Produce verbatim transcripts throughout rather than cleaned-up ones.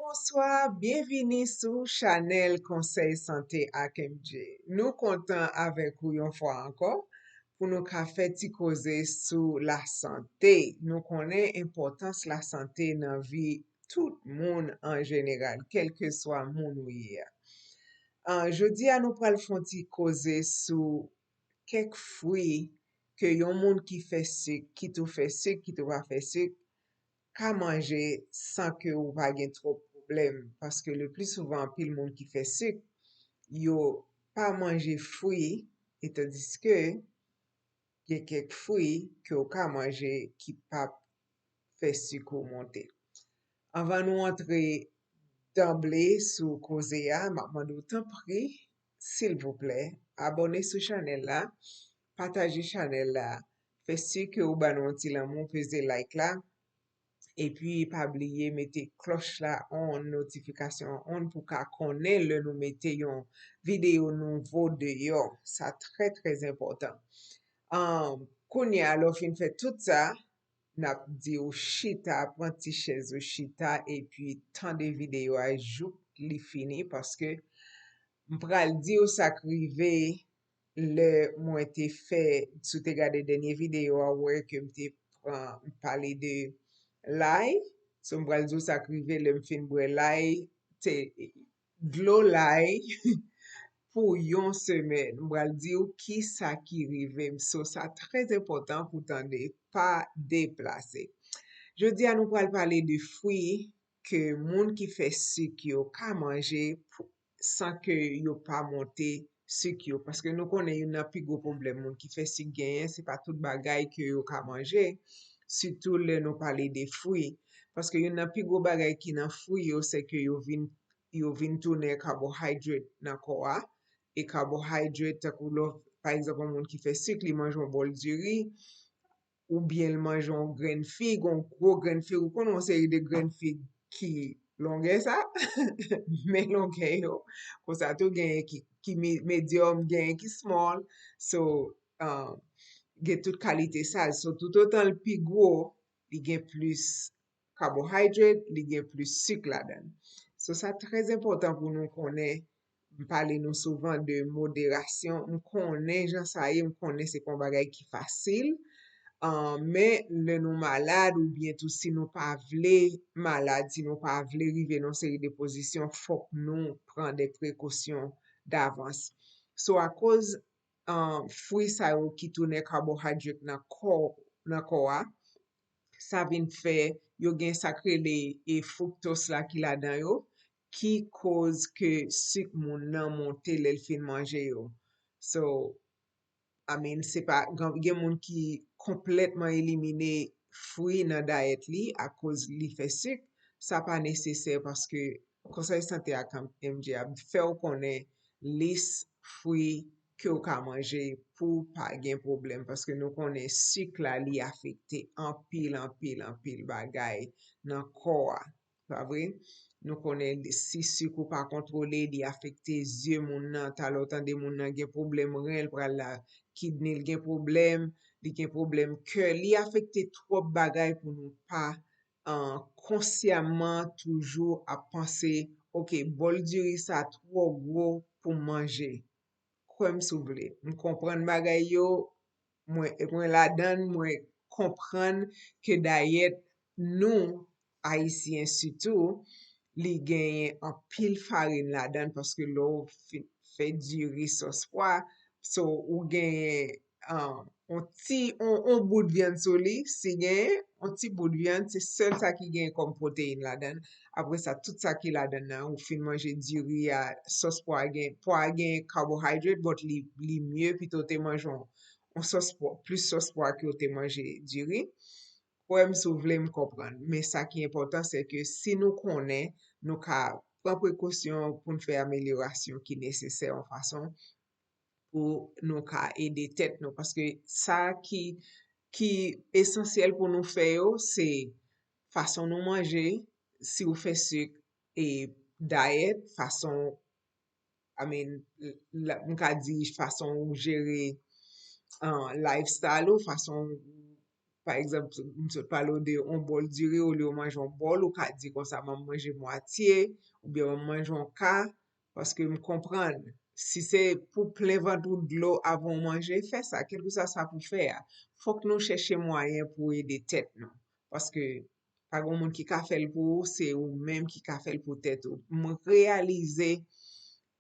Bonswa, byenvini sou chanèl Konsèy Sante ak M J. Nou kontan avèk ou yon fwa ankò pou nou ka fè ti koze sou lasante. Nou konnen enpòtans lasante nan vi tout moun an jeneral, kèlkeswa moun ou ye a. Ah, jodi a, nou pral fè yon ti koze sou kèk fwi ke yon moun ki fè sik, kit ou fè sik, kit ou pa fè sik, ka manje san ke ou pa gen twòp pwoblèm. Paske le pli souvan, anpil moun ki fè sik, yo pa manje fwi, e tandiske gen kèk fwi ke w ka manje ki p ap fè sik ou monte. Anvan nou antre danble sou koze a, m ap mande w tanpri, silvouplè, abòne sou chanèl la, pataje chanèl la, fè si ke w ban nou yon ti lanmou, peze like la, epi pa bliye mete klòch la on, notifikasyon on pou ka konnen lè nou mete yon videyo nouvo deyò. Sa trè, trè enpòtan. Ahn, kounye a, lè w fin fè tout sa, n ap di w chita, pran ti chèz ou chita, epi tande videyo a jouk li fini, paske m pral di w sa k rive lè mwen te fè, si w te gade dènye videyo a, ou wè ke m te pran, m pale de lay. So, m pral di w sa k rive lè m fin bwè lay, te, dlo lay pou yon semèn. M pral di w ki sa ki rive m. So, sa trè enpòtan pou tande, pa deplase. Jodi a, nou pral pale de fwi ke moun ki fè sik yo ka manje pou, san ke yo pa monte sik yo. Paske nou konnen youn nan pi gwo pwoblèm moun ki fè sik genyen, se pa tout bagay ke yo ka manje, sitou lè nou pale de fwi. Paske youn nan pi gwo bagay ki nan fwi yo, se ke yo vin, yo vin tounen carbohydrate nan kò a. E carbohydrate, tankou lè, pa egzanp, yon moun ki fè sik, li manje yon bòl diri, oubyen l manje yon grenn fig, yon gwo grenn fig. Ou konnen yon seri de grenn fig ki longè sa, men longè yo. Konsa tou, genyen ki, ki me-, medyòm, genyen ki small. So, um, gen tout kalite sa. So, toutotan l pi gwo, li gen plis carbohydrate, li gen plis sik ladan l. So, sa trè enpòtan pou nou konnen. M pale nou souvan de moderasyon. M konnen jan sa ye, m konnen se pa yon bagay ki fasil. Ah, men lè nou malad oubyen tou si nou pa vle malad, si nou pa vle rive nan yon seri de pozisyon, fòk nou pran de prekosyon davans. So, akoz, ah, fwi sa yo ki tounen carbohydrate nan kò, nan kò a, sa vin fè yo gen sa k rele e fructose la ki ladan yo, ki koz ke sik moun nan monte lè l fin manje yo. So, I mean, se pa, gen, gen moun ki konplètman elimine fwi nan dayèt li akoz li fè sik. Sa pa nesesè paske Konsèy Sante ak M J ap fè w konnen lis fwi ke w ka manje pou w pa gen pwoblèm, paske nou konnen sik la, li afekte anpil, anpil, anpil bagay nan kò a, pa vre? Nou konnen li, si sik ou pa kontwole, li afekte zye moun nan. Talè w tande moun nan gen pwoblèm ren, l pral la, kidney l gen pwoblèm, li gen pwoblèm kè, li afekte twòp bagay pou nou pa, ah, konsyaman toujou ap panse, "Ok, bòl diri sa twò gwo pou m manje." Kwè m si w vle. M konprann bagay yo, mwen, mwen ladan l, mwen konprann ke dayèt nou, Ayisyen sitou, li genyen anpil farin ladan l, paske lè w fin fè diri sòs pwa, so, ou genyen, ah, on ti, on, on bout vyann sou li, si genyen, on ti bout vyann, se sèl sa ki genyen kòm pwoteyin ladan l. Apre sa, tout sa ki ladan l nan, ou fin manje diri a, sòs pwa a gen, pwa a gen carbohydrate, but li, li mye pito w te manje on, on sòs pwa, plis sòs pwa ke w te manje diri. Kwè m si w vle m konprann. Men sa ki enpòtan, se ke si nou konnen, nou ka pran prekosyon pou n fè amelyorasyon ki nesesè yon fason pou nou ka ede tèt nou. Paske sa ki, ki esansyèl pou nou fè yo, se fason nou manje, si w fè sik, e dayèt, fason, I mean, la, m ka di fason ou jere, ah, lifestyle ou, fason ou pa egzanp, m sot pale w de yon bòl diri, olye w manje yon bòl, ou ka di konsa, "M ap manje mwatye," oubyen, "M ap manje yon ka," paske m konprann. Si se pou plen vant ou dlo avan w manje, fè sa, kèlkeswa sa pou fè a. Fòk nou chèche mwayen pou ede tèt nou. Paske pa gen moun ki ka fè l pou ou, se ou menm ki ka fè l pou tèt ou. Mwen reyalize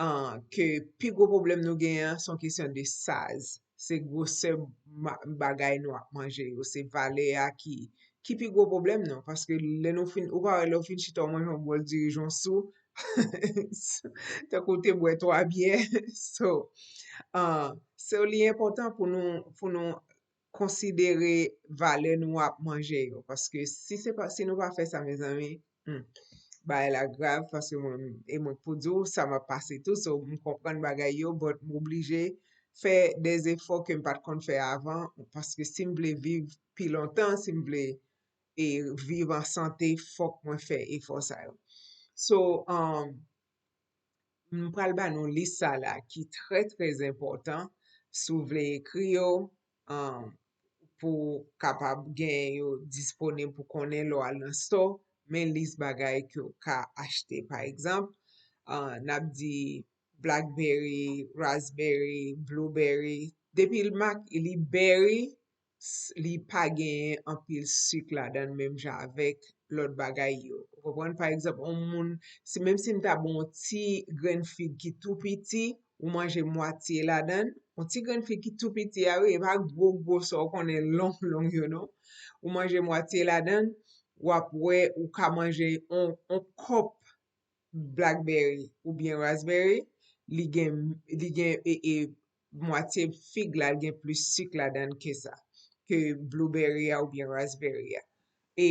an, ke pi gwo pwoblèm nou genyen an, se yon kesyon de size. Se gwosè ma- bagay nou ap manje yo, se valè a ki, ki pi gwo pwoblèm nou. Paske lè nou fin, ou pa wè lè w fin chita w manje yon bòl dirijan sou, tankou w te bwè twa byè. So, an, so li enpòtan pou nou, pou nou konsidere valè nou ap manje yo. Paske si se pa, si nou pa fè sa, mezanmi, hmm, bagay la grav, paske mwen, e mwen pou di w, sa m ap pase tou, so m konprann bagay yo, but m oblije fè de efò ke m pa t konn fè avan, paske si m vle viv pi lontan, si m vle e viv an sante, fòk mwen fè efò sa yo. So, um, m pral ba nou lis sa la ki trè, trè enpòtan. Si w vle ekri yo, um, pou w kapab gen yo disponib pou konnen lè w al nan store, men lis bagay ke w ka achte. Pa egzanp, uh, n ap di blackberry, raspberry, blueberry. Depi l mak-, li berry, s- li pa genyen anpil sik ladan l menm jan avèk lòt bagay yo. Ou konprann? Pa egzanp, yon moun, si, menm si m ta ba w yon ti grenn fig ki tou piti, ou manje mwatye ladan l, yon ti grenn fig ki tou piti a, wi, e pa gwo gwo sa w konnen long long yo, non. Ou manje mwatye ladan l, w ap wè ou ka manje yon, yon kòp blackberry oubyen raspberry, li gen, li gen, e, e, mwatye fig la, li gen plis sik ladan l ke sa, ke blueberry a oubyen raspberry a. E,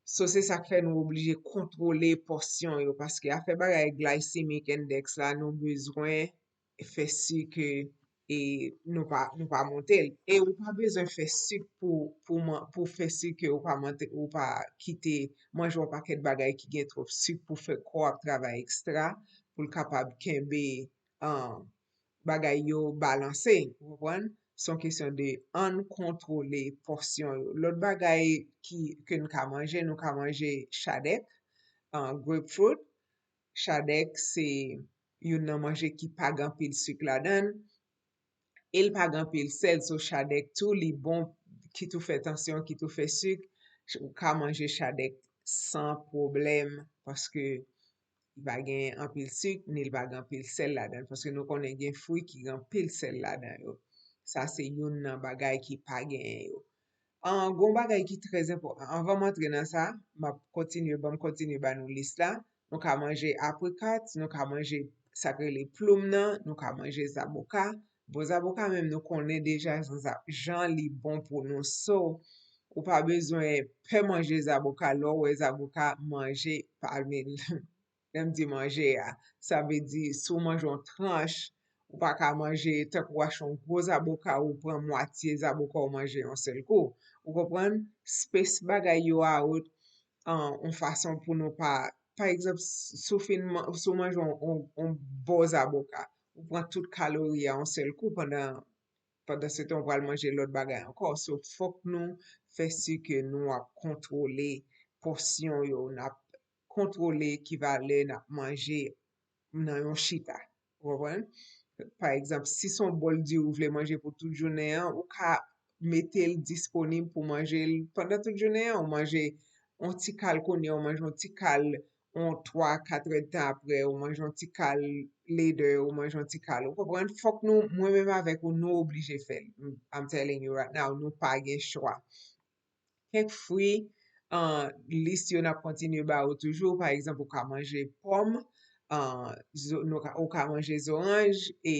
so, se sa k fè nou oblije kontwole pòsyon yo, paske afè bagay glycemic index la, nou bezwen fè si ke, e, nou pa, nou pa monte l. E ou pa bezwen fè sik pou, pou, man- pou fè si ke ou pa monte, ou pa kite manje yon pakèt bagay ki gen twòp sik pou fè kò ap travay ekstra, pou l kapab kenbe, an, bagay yo balanse, ou konprann? Se yon kesyon de ann kontwole pòsyon yo. Lòt bagay ki, ke n ka manje, nou ka manje chadèk, an, grapefruit. Chadèk se youn nan manje ki pa gen anpil sik ladan l, e l pa gen anpil sèl, so chadèk tou, li bon, kit ou fè tansyon, kit ou fè sik, ou ka manje chadèk san pwoblèm, paske li pa gen anpil sik, ni li pa gen anpil sèl ladan l, paske nou konnen gen fwi ki gen anpil sèl ladan yo. Sa se youn nan bagay ki pa genyen yo. An, gon bagay ki trè enpòtan. Anvan m antre nan sa, m ap kontinye, ban m kontinye ba nou lis la. Nou ka manje aprikot, nou ka manje sa k rele ploum nan, nou ka manje zaboka. Bon, zaboka menm nou konnen deja jan za- jan li bon pou nou. So, ou pa bezwen pè manje zaboka. Lè w wè zaboka, manje, pa men, lè m di manje a, sa vle di si w manje yon tranch, ou pa ka manje, tankou w achte yon gwo zaboka, ou pran mwatye zaboka, ou manje yon sèl kou. Ou konprann? Space bagay yo out, an, yon fason pou nou pa, pa egzanp, s- si w fin man- si w manje yon, yon, yon bon zaboka, ou pran tout kalori a yon sèl kou pandan, pandan se tan w pral manje lòt bagay ankò. So, fòk nou fè si ke nou ap kontwole pòsyon yo, n ap kontwole ki valè n ap manje nan yon chita. Ou konprann? Pa egzanp, si se yon bòl diri ou vle manje pou tout jounen an, ou ka mete l disponib pou manje l pandan tout jounen an. Ou manje yon ti kal kounye a, ou manje yon ti kal yon twa, kat èdtan apre, ou manje yon ti kal later, ou manje yon ti kal. Ou konprann? Fòk nou, mwen menm avèk ou, nou oblije fè l. I'm telling you right now, nou pa gen chwa. Kèk fwi, an, lis yo n ap kontinye ba ou toujou. Pa egzanp, ou ka manje pòm, an, zo- nou ka- ou ka manje zoranj, e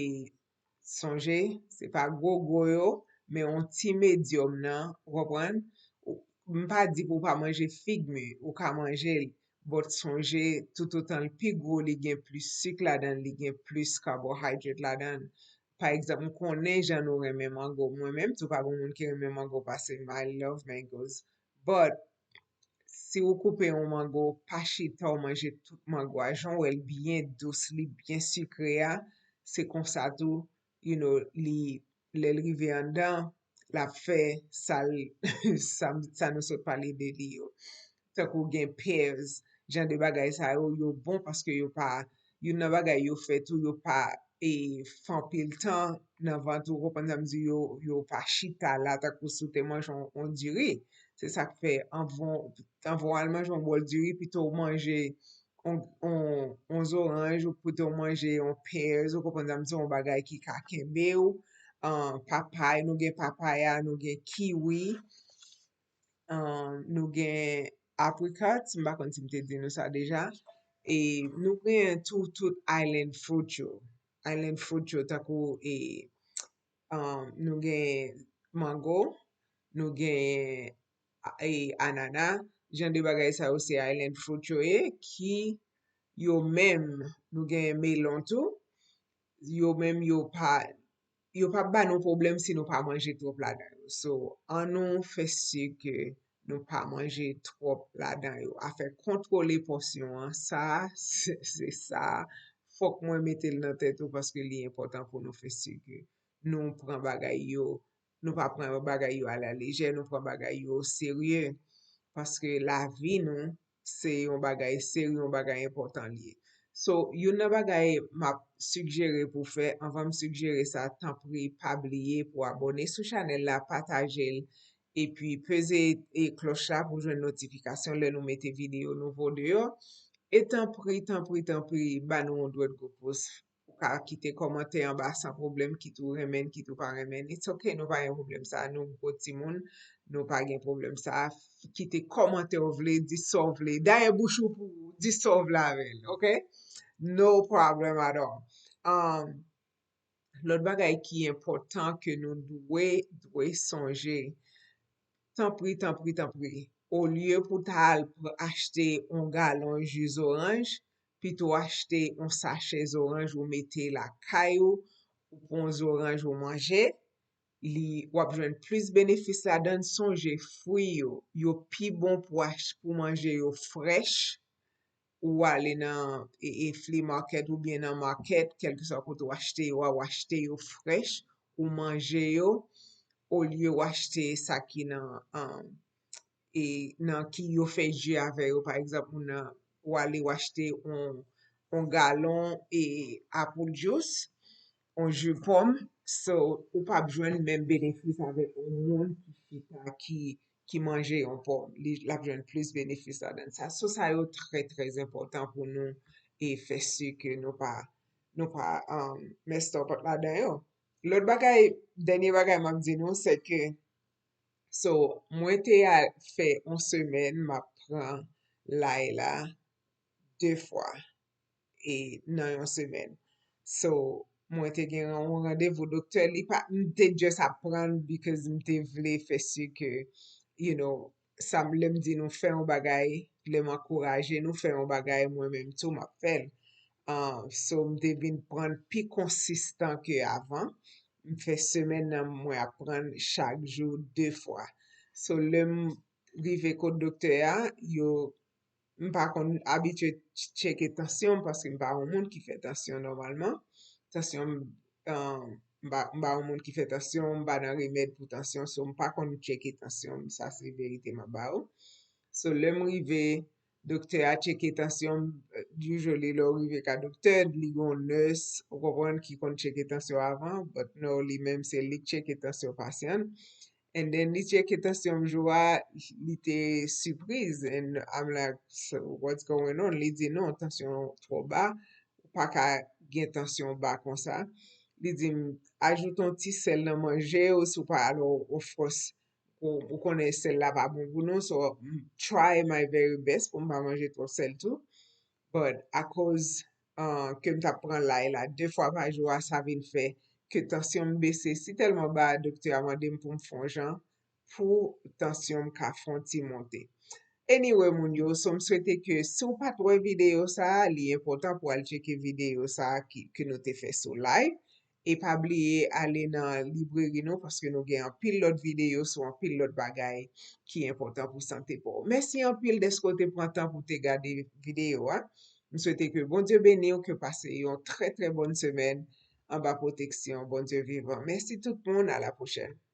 sonje, se pa gwo gwo yo, men yon ti medyòm nan, ou konprann? Ou- M pa di pou w pa manje fig mi, ou ka manje l, but sonje, toutotan l pi gwo, li gen plis sik ladan l, li gen plis carbohydrate ladan l. Pa egzanp, m konnen jan nou renmen mango. Mwen menm tou, pa gen moun ki renmen mango pase m. I love mangoes. But, si w koupe yon mango, pa chita w manje tout mango a. Jan w wè l byen dous, li byen sikre a, se konsa tou, you know, li, lè l rive anndan, l ap fè sa l, sa, sa nou sot pale de li yo. Tankou gen pears, jan de bagay sa yo, yo bon paske yo pa, youn nan bagay yo fè tou, yo pa e, fè anpil tan nan vant ou, konprann sa m di, yo, yo pa chita la, tankou si w te manje yon, yon diri. Se sa k fè, anvan, anvan w al manje yon bòl diri, pito w manje yon, yon, yon zoranj, ou pito w manje yon pears, ou konprann sa m di, yon bagay ki ka kenbe w. An, papay, nou gen papaya, nou gen kiwi, an, nou gen apricots, m pa konn si m te di nou sa deja. E nou gen tou tout island fruit yo. Island fruit yo, tankou, e, an, nou gen mango, nou gen, e, anana, jan de bagay sa yo se island fruit yo ye, ki yo menm, nou gen melon tou, yo menm yo pa, yo p ap ba nou pwoblèm si nou pa manje twòp ladan yo. So, ann nou fè si ke nou pa manje twòp ladan yo. Afè kontwole pòsyon an, sa, se, se sa, fòk mwen mete l nan tèt ou paske li enpòtan pou nou fè si ke nou pran bagay yo, nou pa pran bagay yo alalejè, nou pran bagay yo serye. Paske lavi nou, se yon bagay serye, yon bagay enpòtan li ye. So, youn nan bagay m ap sigjere pou fè, anvan m sigjere sa, tanpri pa bliye pou abòne sou chanèl la, pataje l, epi peze e klòch la pou jwenn notifikasyon lè nou mete videyo nouvo deyò. E tanpri, tanpri, tanpri, ba nou yon dwèt gwo pous. Ou ka kite kòmantè anba san pwoblèm, kit ou renmen, kit ou pa renmen. It's ok, nou pa gen pwoblèm sa. Nou gwo timoun, nou pa gen pwoblèm sa. Kite kòmantè w vle, di sa w vle. Dayè bouch ou pou ou, di sa w vle avè l, ok? No problem at all. Um, lòt bagay ki enpòtan ke nou dwe, dwe sonje, tanpri, tanpri, tanpri, olye pou ta al pr- achte yon galon ji zoranj, pito achte yon sachè zoranj ou mete lakay ou, ou pran zoranj ou manje, li, w ap jwenn plis benefis ladan l. Sonje, fwi yo, yo pi bon pou ach- pou manje yo frèch, ou ale nan e, e flea market oubyen nan market, kèlkeswa kote w achte yo a, ou achte yo frèch, ou manje yo, olye w achte sa ki nan, um, e nan ki yo fè ji avè yo. Pa egzanp, ou nan, ou ale w achte yon, yon galon e apple juice, yon ji pòm, so ou p ap jwenn menm benefis avèk yon moun ki chita, ki, ki manje yon pòm. Li, l ap jwenn plis benefis ladan sa. So sa yo trè, trè enpòtan pou nou e fè si ke nou pa, nou pa um, mess up ladan yo. Lòt bagay, dènye bagay m ap di nou, se ke, so, mwen te al fè yon semèn, m ap pran lay la de fwa e nan yon semèn. So, mwen te gen yon randevou doktè, li pa, m te just ap pran l because m te vle fè si ke, you know, sa m, lè m di nou fè yon bagay, lè m ankouraje nou fè yon bagay, mwen menm tou m ap fè l. Ah, so, m te vin pran l pi konsistan ke avan. M fè semèn nan, mwen ap pran l chak jou de fwa. So, lè m rive kot doktè a, yo, m pa konn abitye tcheke tansyon m paske m pa yon moun ki fè tansyon nòmalman. Tansyon m, ah, m pa, m pa yon moun ki fè tansyon, m pa nan remèd pou tansyon, so m pa konn tcheke tansyon m, sa se verite m ap ba ou. So, lè m rive, doktè a tcheke tansyon m, usually lè w rive ka doktè, li gon nurse, ou konprann, ki konn tcheke tansyon avan, but no, li menm se li k tcheke tansyon pasyan. And then li tcheke tansyon m jou a, li te sipriz, and I'm like, "So, what's going on?" Li di, "Non, tansyon twò ba, ou pa ka gen tansyon ba konsa." Li di m, "Ajoute yon ti sèl nan manje w, si w pa, alò, of course, ou, ou konnen sèl la pa bon pou nou, so m try my very best pou m pa manje twòp sèl tou." But akoz, ah, ke m t ap pran lay la de fwa pa jou a, sa vin fè ke tansyon m bese si tèlman ba, doktè a mande m pou m fè yon jan pou tansyon m ka fè yon ti monte. Anyway, moun yo, so m swete ke si w pa t wè videyo sa a, li enpòtan pou al tcheke videyo sa a ki, ke nou te fè sou lay. E pa bliye ale nan libreri nou paske nou gen anpil lòt videyo sou anpil lòt bagay ki enpòtan pou sante pa w. Mèsi anpil dèske w te pran tan pou w te gade videyo a. M swete ke Bondye beni w, ke w pase yon trè, trè bòn semèn anba pwoteksyon Bondye vivan. Mèsi tout moun, a la pwochèn.